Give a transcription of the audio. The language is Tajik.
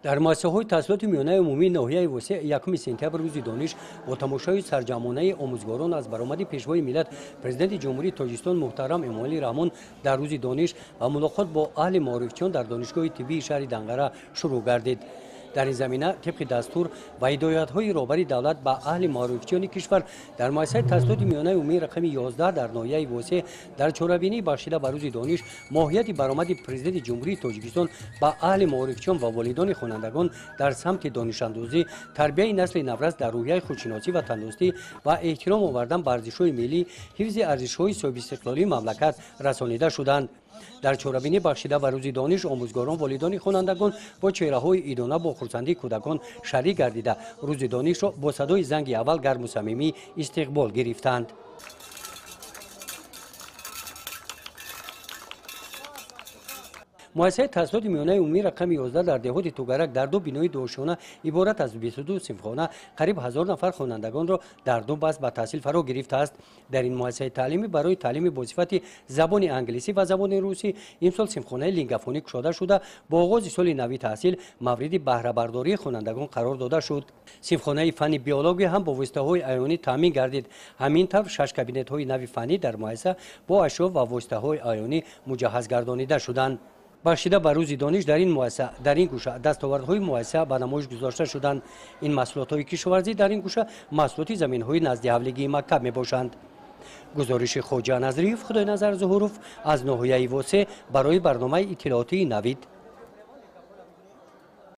Дар муассисаҳои таҳсилоти миёнаи умумии ноҳияи Восеъ 1 сентябр рӯзи дониш бо тамошои сарҷамъонаи омӯзгорон аз баромади Пешвои миллат, Президенти Ҷумҳурии Тоҷикистон муҳтарам Эмомалӣ Раҳмон дар рӯзи дониш ва мулоқот бо аҳли маорифчиён дар донишгоҳи тиббии шаҳри Данғара шурӯъ гардид. Дар ин замина, тибқи дастур ва ҳидоятҳои роҳбари давлат ба аҳли маорифчиёни кишвар, дар муассисаи таҳсилоти миёнаи умумии рақами 11 дар ноҳияи Восеъ дар чорабинӣ бахшида ба рӯзи дониш моҳияти баромади Президенти Ҷумҳурии Тоҷикистон ба аҳли маорифчиён ва волидони хонандагон дар самти донишандӯзӣ, тарбияи насли наврас дар рӯҳияи худшиносӣ ва тандурустӣ ва эҳтиром овардан ба арзишҳои миллӣ, ҳифзи арзишҳои соҳибистиқлолии мамлакат расонида шуданд. Дар чорабинӣ бахшида ба рӯзи дониш омӯзгорон, волидони хонандагон бо чеҳраҳои идона бо хурсандии кӯдакон шарик гардида, рӯзи донишро бо садои занги аввал гарму самимӣ истиқбол гирифтанд. Муассисаи таҳсилоти миёнаи умумии рақами 11 дар деҳоти Тугарак дар ду бинои дуошёна иборат аз 22 синфхона қариб 1000 нафар хонандагонро дар ду баст ба таҳсил фаро гирифтааст. Дар ин муассисаи таълимӣ барои таълими бо сифати забони англисӣ ва забони русӣ имсол синфхонаи лингафонӣ кушода шуда, бо оғози соли нави таҳсил мавриди баҳрабардории хонандагон қарор дода шуд. Синфхонаи фанни биология ҳам бо воситаҳои аёнӣ таъмин гардид. Ҳамин тавр, шаш кабинетҳои нави фаннӣ дар муассиса бо ашё ва воситаҳои аёнӣ муҷаҳҳаз гардонида шуданд. Бахшида ба рӯзи дониш дар ин муассиса дар ин гӯша дастовардҳои муассиса ба намоиш гузошта шуданд. Ин маҳсулотҳои кишоварзӣ дар ин гӯша маҳсулоти заминҳои назди ҳавлигии мактаб мебошанд. Гузориши Хоҷа Назриев, Худойназар Зуҳуров аз ноҳияи Восеъ барои барномаи иттилоотии Навид.